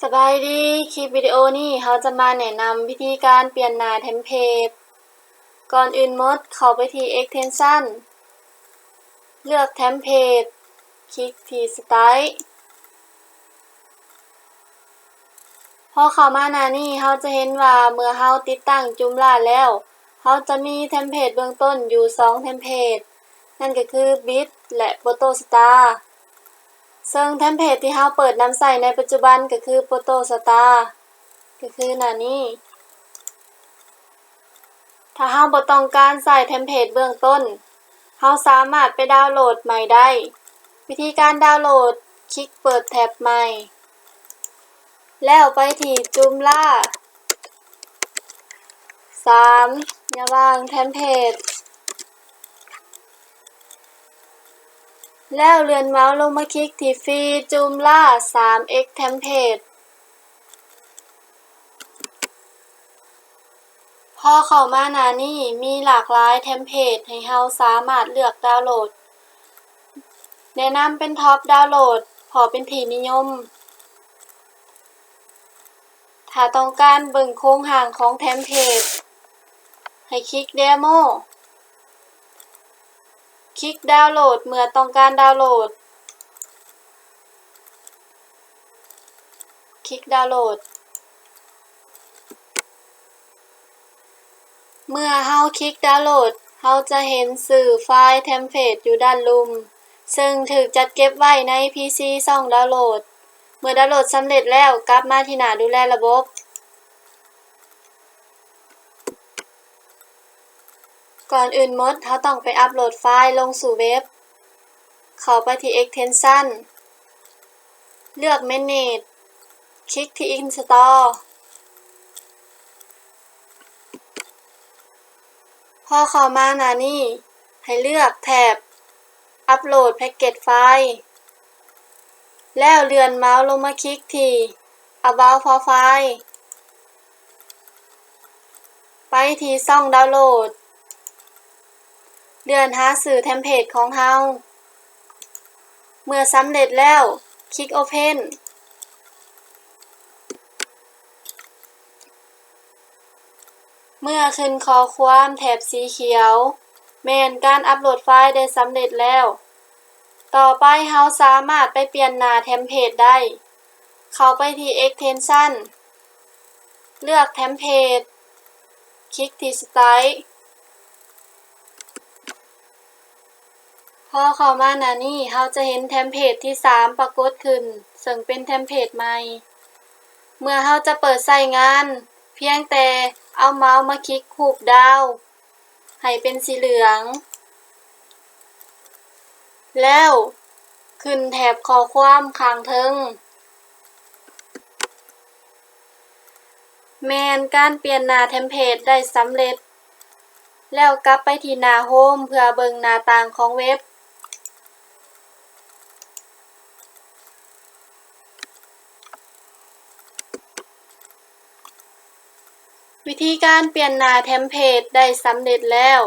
ສະບາຍດີ, ຄລິບວິດີໂອນີ້ເຮົາຈະມາແນະນຳວິທີການປ່ຽນໜ້າເທັມເພດ. ກ່ອນອື່ນໝົດ, ເຂົ້າໄປທີ່ Extension, ເລືອກເທັມເພດ, ຄລິກທີ່ Style. ພໍເຂົ້າມາໜ້ານີ້, ເຮົາຈະເຫັນວ່າເມື່ອເຮົາຕິດຕັ້ງ Joomla ແລ້ວ, ເຮົາຈະມີເທັມເພດເບື້ອງຕົ້ນຢູ່ສອງເທັມເພດ, ນັ້ນກໍຄື Bit ແລະ Protostar. ເຊິ່ງເທັມເພດທີ່ເຮົາເປີດນຳໃຊ້ໃນປັດຈຸບັນກໍຄື Protostar ກໍຄືໜ້ານີ້. ຖ້າເຮົາບໍ່ຕ້ອງການໃຊ້ເທັມເພດເບື້ອງຕົ້ນ, ເຮົາສາມາດໄປດາວໂຫຼດໃໝ່ໄດ້. ວິທີການດາວໂຫຼດ, ຄລິກເປີດແທັບໃໝ່ ແລ້ວໄປທີ່ Joomla ສາມ ຢ່າວ່າງ Template ແລ້ວເລື່ອນເມົາສ໌ລົງມາຄລິກທີ່ Free Joomla ສາມ X Template. ພໍເຂົ້າມາໜ້ານີ້, ມີຫຼາກຫຼາຍເທັມເພດໃຫ້ເຮົາສາມາດເລືອກດາວໂຫຼດ. ແນະນຳເປັນ Top Download ເພາະເປັນທີ່ນິຍົມ. ຖ້າຕ້ອງການເບິ່ງໂຄງຮ່າງຂອງເທັມເພດ, ໃຫ້ຄລິກ Demo. ຄລິກດາວໂຫຼດເມື່ອຕ້ອງການດາວໂຫຼດ. ຄລິກດາວໂຫຼດ. ເມື່ອເຮົາຄລິກດາວໂຫຼດ, ເຮົາຈະເຫັນຊື່ໄຟລ໌ເທັມເພດຢູ່ດ້ານລຸ່ມ, ເຊິ່ງຖືກຈັດເກັບໄວ້ໃນ ພີຊີ ຊ່ອງດາວໂຫຼດ. ເມື່ອດາວໂຫຼດສຳເລັດແລ້ວ, ກັບມາທີ່ໜ້າດູແລລະບົບ. ກ່ອນອື່ນໝົດ, ເຮົາຕ້ອງໄປອັບໂຫຼດໄຟລ໌ລົງສູ່ເວັບ. ເຂົ້າໄປທີ່ Extension, ເລືອກ Manage, ຄລິກທີ່ Install. ພໍເຂົ້າມາໜ້ານີ້, ໃຫ້ເລືອກແທັບ Upload Package File ແລ້ວເລື່ອນເມົາສ໌ລົງມາຄລິກທີ່ About File. ໄປທີ່ຊ່ອງດາວໂຫຼດ, ເລື່ອນຫາຊື່ເທັມເພດຂອງເຮົາ. ເມື່ອສຳເລັດແລ້ວ, ຄລິກ Open. ເມື່ອຂຶ້ນຂໍ້ຄວາມແຖບສີຂຽວ, ແມ່ນການອັບໂຫຼດໄຟລ໌ໄດ້ສຳເລັດແລ້ວ. ຕໍ່ໄປເຮົາສາມາດໄປປ່ຽນໜ້າເທັມເພດໄດ້. ເຂົ້າໄປທີ່ Extension, ເລືອກ Template, ຄລິກທີ່ Style. ພໍເຂົ້າມາໜ້ານີ້, ເຮົາຈະເຫັນເທັມເພດທີສາມປາກົດຂຶ້ນ, ເຊິ່ງເປັນເທັມເພດໃໝ່. ເມື່ອເຮົາຈະເປີດໃຊ້ງານ, ພຽງແຕ່ເອົາເມົາສ໌ມາຄລິກຮູບດາວ ໃຫ້ເປັນສີເຫຼືອງ ແລ້ວຂຶ້ນແຖບຂໍ້ຄວາມຂ້າງເທິງ. ແມ່ນການປ່ຽນໜ້າເທັມເພດໄດ້ສຳເລັດ. ແລ້ວກັບໄປທີ່ໜ້າໂຮມເພື່ອເບິ່ງໜ້າຕ່າງຂອງເວັບ. ວິທີການປ່ຽນໜ້າເທັມເພດໄດ້ສຳເລັດແລ້ວ.